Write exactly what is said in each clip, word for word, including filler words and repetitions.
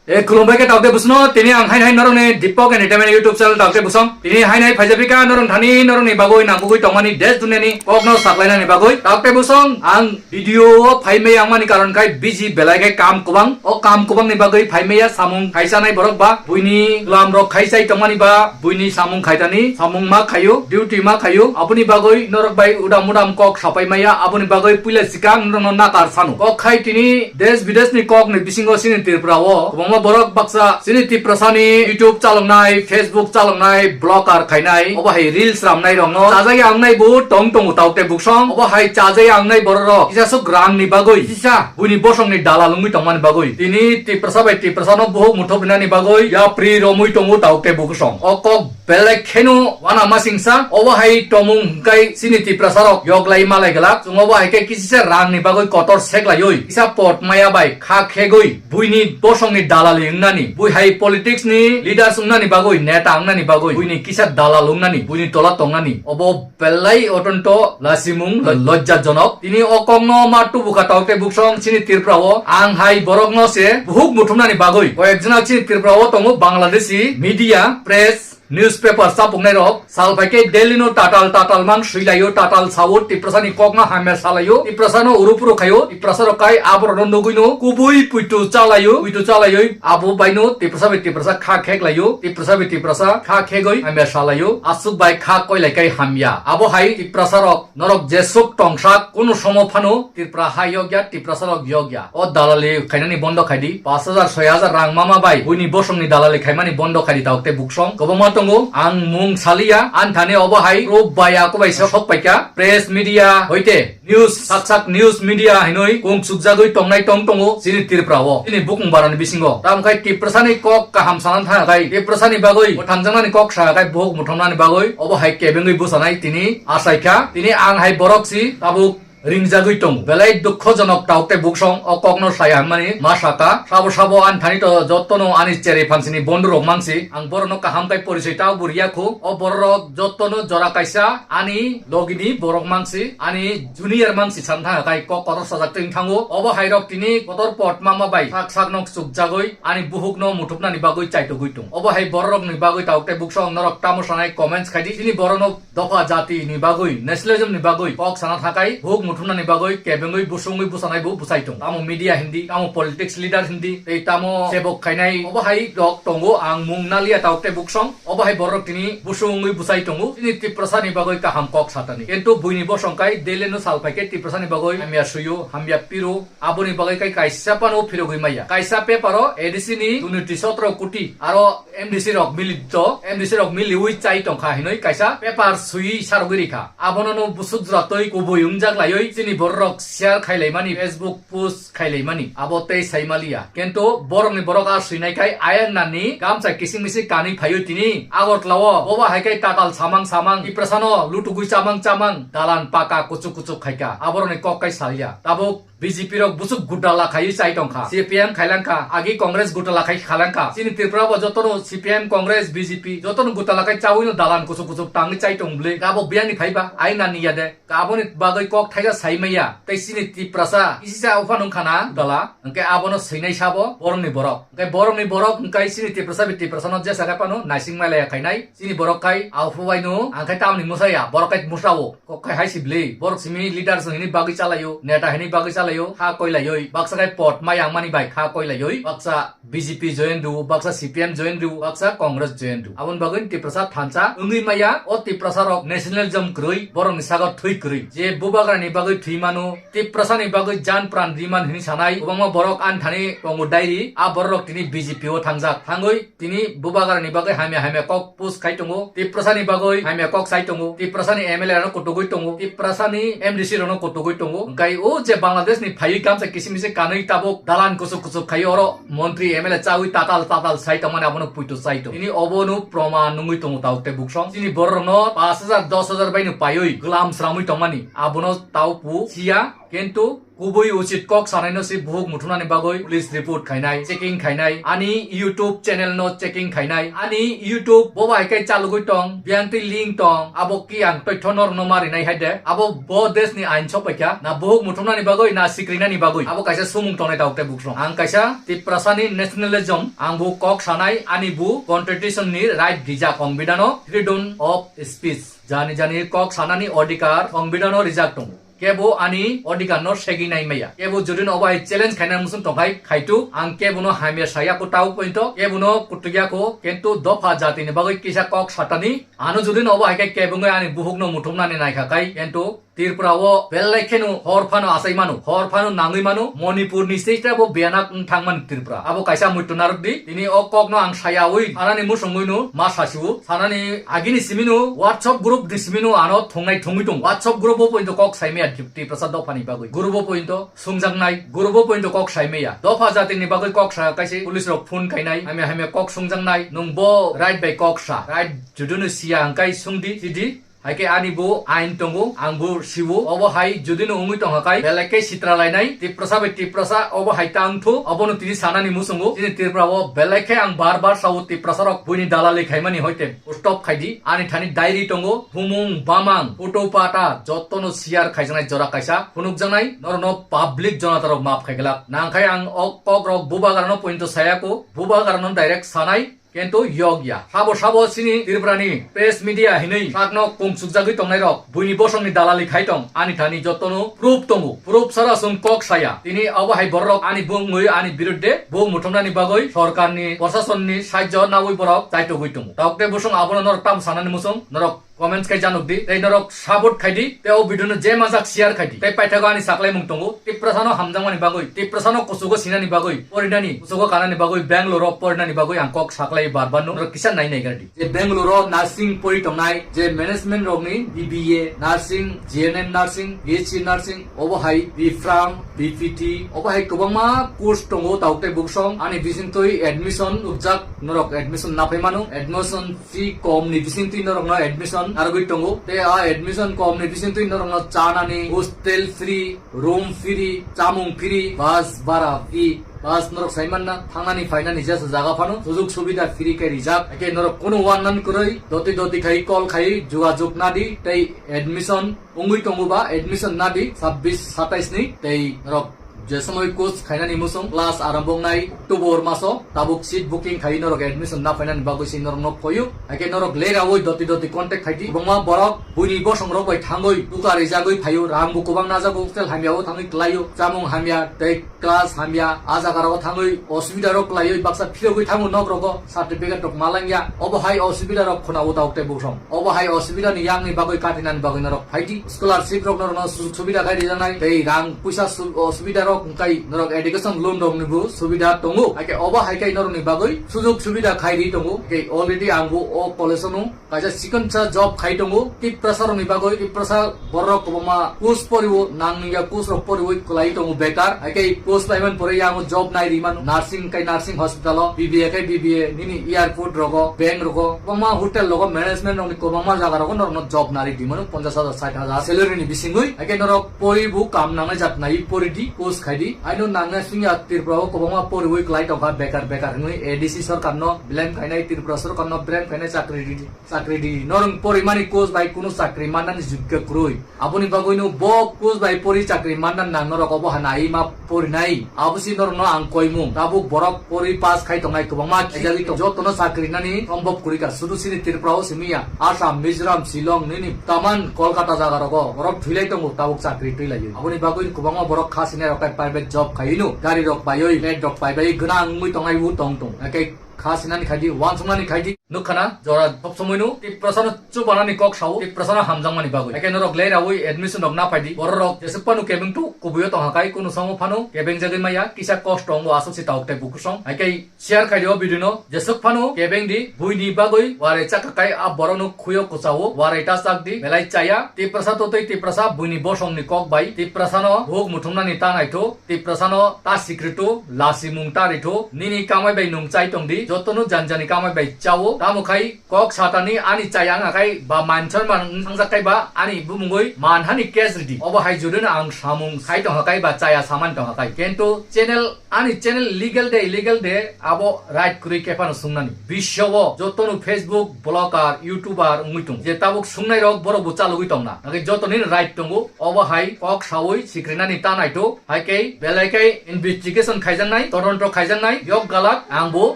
E khulumbai khe taukte busno, tini ang hainai norokni Deepak Entertainment YouTube channel taukte busong. Tini hainai phaijapika norok thani norokni bagwi nangkukwi tongmani desh duniani kokno saklainani bagwi. Taukte busong ang video o phaimai ang mani karon khai busy belai khai kam kubang. O kam kubangni bagwi phaimaya samung khaisanai borok ba buini lamrok khaisai tongmani ba buini samung khaitani samung ma khaio, duty ma khaio. Aboni bagwi norok bai udam udam kok sapai maya, aboni bagwi puila sikang norokno nakar sano. Kok khai tini desh bideshni kokni bisingo chini Tripura o kwbangma borok baksa chini Tiprasani YouTube chaloknai, Facebook chaloknai, blogger khainai, obo hai reels ramnai rokno chajai angnai bo tong tongo taukte buksong. Obo hai chajai angnai bororok kisa suk rangni bagwi, kisa buini bosongni dalal wngwi tongmani bagwi, tini Tiprasa bai Tiprasano buhuk muthubinani bagwi yapri romwi tongo taukte buksong. O kok belai kheno wana masingsa, obo hai tomung hwnkhe chini Tiprasarok yoglai malai glak. Chwng obo hai khe kisisa rangni bagwi kotor seklaiwi, kisa pot maya bai kha khegwi, buini bosongni dalali wngnani, bui hai politics ni leaders wngnani bagwi, neta wngnani bagwi, buini kisa dalal wngnani, buini tola tongnani, obo belai otonto lasimung lo-, lojjajonok. Tini o kokno ma tubukha taukte buksong chini Tripura o. Ang hai borokno se buhuk muthumnani bagwi, koyekjona chini Tripura o tongo Bangladeshi media, press, newspaper chapuknai rok sal phaikhe daily no tatal tatal mang suilaio, tatal sao, Tiprasani kokno hamya salaio, Tiprasano urupuru khaio, Tiprasarok kai aborokno nugwino kubui puitu chalaio, puitu chalaioi abo baino Tiprasa bai Tiprasa kha kheklaio, Tiprasa bai Tiprasa kha khegoi hamya salaio, aswk bai kha koilai kai hamya. Abo hai Tiprasarok norok jeswk tongsak kunu somo phano Tripura ha yokya, Tiprasarok yokya. O dalali khainani bondo khaidi. Pash hajar, soi hajar rang mama bai buini bosongni dalali khaimani bondo khaidi taukte buksong. Kwbangma tongo, ang mung saliya, anthani obo hai proof bai ako bai sok paikha. Press media hoite news, sak sak news media hinoi kung chukjagwi tongnai tong tongo chini Tripura o. Chini bukung barani bisingo. Tamkhai Tiprasani kok kaham sana thangkhai, Tiprasani bagwi mwthangjaknani kok sakhai, buhuk muthumnani bagwi obo hai kebengwi bwsanai tini achaikha. Tini ang hai borok si tabuk ringjagwi tongo. Belai dukhojonok taukte buksong o kokno sai hwnmani ma saka. Sabo sabo ani thani to jottono ani cherwi phansini bondhu rok mangsi. Ang borokno kaham khe porichoi tabo riya kho. O bororok jottono jora kaisa ani logini borok mangsi, ani junior mangsi san thangkhai kok kotor sajak twi thango. Obo hai rok tini kotor pot mama bai sak sak nok chukjagwi ani buhukno muthupnani bagwi chaitogwi tongo. Obo hai bororokni bagwi taukte buksong norok tamo sanai comments khaidi. Chini borokno dopha jati ni bagwi, nationalism ni bagwi kok sana thakai, buhuk muthumnani bagwi kebengwi busungwi bwsanai bo bwsai tongo. Tamo media hindi, tamo politics leader hindi, tei tamo sebok khainai, obo hai rok tongo, ang mung naliya taukte buksong, obo hai borok tini busungwi bwsai tongo, chini Tiprasa ni bagwi kaham kok satani. Kintu buini bosong kai daily no sal phaikhe Tiprasa ni bagwi hamya suyo, hamya piro, aboni bagwi kai kaisa phano phirogwi maya. Kaisa paper o A D C ni duniti sotro koti, aro M D C rok mili to, M D C rok miliwi chai tongkha hinwi kaisa paper swiwi sarogwi rikha. Abono no busuk jora twi kubui wngjak laiwi chini bororok share khailaimani, Facebook post khailaimani, abo tei saimaliya. Kintu borokni borok a swinai khai ayang nani gamsa kising mising kanwi phaiwi tini Agartala o boba hai khai tatal samang samang, Tiprasano lutugwi chamang chamang, dalan paka kuchuk kuchuk khaikha. Aborokni kok kai saliya. Tabuk B J P rok busuk gutala khaiwi chai tongkha. C P M khailangkha, agi Congress gutala khai khalangkha. Chini Tripura bo jotono C P M, Congress, B J P jotono gutala khai chawi no dalan kuchuk kuchuk tangwi chai tong bwle. Abo biyangni phaiba, ai nani ya de. Aboni bagwi kok thaisa sai maya. Tei chini Tiprasa, isisa uphano wngkha na gutala. Hwnkhe abono swinai sabo borokni borok. Hwnkhe borokni borok hwnkhe chini Tiprasa bai Tiprasano jesa khai phano naising mailaya khainai. Chini borok khai aphuru bai no, ang khai tamni mwsaya, borok khai mwsao. Kok khai hai si bwle, borok simi leader se hini bagwi chalaio, neta hini bagwi chalaio, ha koilaioi, baksa khai pot mayang mani bai kha koilaioi, baksa B J P join rw, baksa C P M join rw, baksa Congress join rw. Aboni bagwi Tiprasa thansa wngwi maya, o Tiprasa rok nationalism kwrwi, borokni sago thwi kwrwi. Je bubagrani bagwi thwi mano, Tiprasani bagwi jan pran riman hini sanai, kwbangma borok ani thani tongo diary, a borok rok tini B J P o thangjak. Thangwi tini bubagrani bagwi hamya hamya kok post khai tongo, Tiprasani bagwi hamya kok sai tongo, Tiprasani M L A rok kutugwi tongo, Tiprasani M D C rok no kutugwi tongo. Hwnkhe o je Bangladesh ni phaiwi gamsa kisim kisim kanwi tabuk dalan kuchuk kuchuk khai oro montri M L A chawi tatal tatal sai tongmani abono puitu chai tongo. Tini obono proman nungwi tongo tabuk tei buksong. Chini borok rokno pash hajar, dos hajar bai no paiwi glam sramwi tongmani abono tau pu siya, kintu Kubui uchit kok sanai no si buhuk muthumnani bagwi police report khainai, checking khainai, ani YouTube channel no checking khainai, ani YouTube bo bai khe chalugwi tong, biyang twi link tong, abo ki ang toitho norno marinai hai de, abo bo desh ni ain sok paikha, na buhuk muthumnani bagwi, na sikrinani bagwi, abo kaisa sumung tongnai tabuk tei buksong. Ang kaisa Tiprasa ni nationalism, ang bu kok sanai, ani bu constitution ni right rijak, Songbidhano freedom of speech, jani jani kok sanani odhikar Songbidhano rijak tongo. Kebo ani odhikar no segwi nai maya. Kebo jodi no obo hai challenge khaina muchung tongkhai, khaitu. Ang kebo no hamya saya ko tau pointo. Kebo no kutukya ko, kintu dopha jati ni bagwi kisa kok satani. Ano jodi no obo hai khe kebo wngwi ani buhuk no muthumnani naikha kai, kintu Tripura o belai kheno hor phano asai mano, hor phano nangwi mano. Manipur ni state bo biyanak wng thang mani Tripura. Abo kaisa muitu narwk di. Tini o kok no ang saya ui, anani muchung ui no ma sasiu. Sanani agini simi no WhatsApp group ni simi no ano thungnai thungwi tongo. WhatsApp group o pointo kok sai maya Tiprasa dophani bagwi. Group o pointo sungjaknai, group o pointo kok sai maya. Dopha jati ni bagwi kok sa kaisa police rok phone kainai, hamya hamya kok sungjaknai. Nwng bo right bai kok sa, right jodi no siya hwnkhe sungdi, sidi. Hai khe ani bo ain tongo, ang bo siwo. Obo hai jodi no wngwi tongkha kai, belai khe sitra lainai, Tiprasa bai Tiprasa obo hai ta wngthu, obo no tini sanani muchungo. Chini Tripura o belai khe ang bar bar sao, Tiprasa rok buini dalali khaimani hoite stop khaidi. Ani thani diary tongo, bumung, bamang, photo pata, joto no share khaijaknai jora kaisa phunukjaknai, norok no public jonata rok map khaiglak. Nangkhai ang o kok rok bubagra no pointo sayako, bubagra no direct sanai. Kintu yokya. Sabo sabo chini Tripura ni press media hinwi sakno kungsukjagwi tongnai rok buini bosong ni dalali khai tong. Ani thani jotono proof tongo. Proof sara chwng kok saya. Tini abo hai borok ani bungwi ani birudde bo muthumnani bagwi sorkar ni, prosason ni sahajyo nawi borok chaitogwi tongo. Tokte bosong abono norok tamo sanani muchung norok comments khai janok di, tei norok support khai di, tei o video no je majak share khai di, tei paithago ani saklai mung tongo. Tiprasa no hamjakmani bagwi, Tiprasa no kuchugo sinani bagwi, porinani, kuchugo kanani bagwi, Bangalore o porinani bagwi ang kok saklai bar bar no norok kisa nai nai gar di. Je Bangalore o nursing pori tongnai, je management rok ni B B A nursing, G N M nursing, B S C nursing, obo hai B Pharm, B P T, obo hai kwbangma course tongo, tabuk tei buksong ani bisingtwi admission nukjak, norok admission naphai mano, admission fee kom ni bisingtwi norokno admission narwgwi tongo. Tei a admission kom ni bisingtwi norokno chanani hostel free, room free, chamung free, bus bara free, bus norok sai manna thangnani phainani jesa jaga phano sujug subida free khe rijak. Hakhe norok kunu uannan kwrwi doti doti khai call khai jugajug nadi tei admission wngwi tongo ba admission nadi sabbish satais ni tei norok je somoi course khainani muchung class arambo wngnai October maso, tabuk seat booking khai norok admission na phainani bagwi se norok nok phoyu. Hakhe norok leraui doti doti contact khai di. Kwbangma borok buini bosong rok bai thangwi duka rijagwi phaio, rang bo kwbang najago, hostel hamya o thangwi klaio, chamung hamya tei class hamya, a jaga rogo thangwi osubida rok klaiwi baksa phirogwi thango nok rogo, certificate rok malangya. Obo hai osubida rok khuna o tabuk tei buksong. Obo hai osubida ni yang ni bagwi katinani bagwi norok phai di. Scholarship rok norokno sujug subida khai rijaknai tei rang puisa su-, osubida rok wngkai norok education loan rok ni bo subida tongo. Hakhe obo hai khai norok ni bagwi sujug subida khai ri tongo. Hakhe already ang bo o college o no kaisa chikonsa job khai tongo. Tiprasa rok ni bagwi, Tiprasa borok kwbangma course poriwo, nangya course rok poriwi kwlai tongo bekar. Hakhe course paimani pore yang job nai ri mano. Nursing kai nursing hospital o, B B A kai B B A, nini airport rogo, bank rogo, kwbangma hotel rogo, management rokni kwbangma jaga rogo norokno job nari di mano, ponchash hajar, sait hajar salary ni bisingwi. Hakhe norok pori bo kam nangnai jat nai pori di, course khai di. Aino nangnai singya Tripura o kwbangma poriwi kwlai tongkha bekar bekar hinwi A D C sorkar no blame khainai, Tripura sorkar no blame khainai, chakri di, chakri di. Norok porimani course bai kunu chakri mannani jogyo kwrwi. Aboni bagwino bo course bai pori chakri manna nang norok obo hana ai ma porinai. Abo si norokno ang koimung. Tabuk borok pori pass khai tongnai kwbangma khijagwi tong. Jotono chakri nani sombhob kwrwi kha. Sudu sini Tripura o simi ya. Assam, Mizoram, Shillong, nini taman Kolkata jaga rogo borok thwilai tongo tabuk chakri twilaiwi. Aboni bagwi kwbangma borok kha sinai rok khai private job khaino. Gari rok paiwi, flat rok paibai gwnang wngwi tongnai bo tong tong. Hakhe kha sinani khaidi, uansuknani khaidi. Nukha na, jora sob somoi no Tiprasa no chubanani kok sao, Tiprasa no hamjakmani bagwi. Hakhe norok leraui admission rok na phaidi. Borok rok jesuk phano kebeng tu kubuio tongha kai, kunu samo phano kebeng jagwi maya, kisa kosto wngo aswk si tabuk tei bukusong. Hakhe share khaidi o video no, jesuk phano kebeng di, buini bagwi warai chakha kai a borok no khuyo kwchao, warai ta chak di, belai chaya. Tiprasa to tei Tiprasa buini bosong ni kok bai, Tiprasa no buhuk muthumnani ta naitho, Tiprasa no ta sikritu, lasimung ta rithu, nini kamai bai nung chai tong di, jotono janjani kamai bai chao. Tamo khai kok satani ani chaya wngkha khai ba manchar man wngkha khai ba ani bumungoi manhani case ridi. Obo hai judino ang samung sai tongkha khai ba chaya samani tongkha khai. Kintu channel, ani channel legal de illegal de abo right kwrwi kephano sungnani. Biswo jotono Facebook, blogger, YouTuber wngwi tongo. Je tabuk sungnairok borok bo chalogwi tongna. Nangkhe jotonino right tongo. Obo hai kok sawi sikrinani ta naito. Hai khe belai khe investigation khaijaknai, todonto khaijaknai, yok galak, ang bo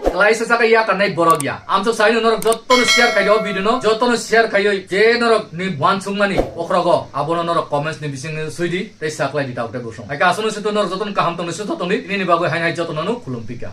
klaisa sakha yakarnai borok ya. Amsok saino norok jotono share khai di o video no, jotono share khaiwi je norok ni wansukmani okrogo, abono norok comments ni bising sui di, tei saklai di tabuk tei bosong. Hai khe aswkno se to norok jotono kaham tongni se to tongni, nini bagwi hai hai jotono no khulum pika.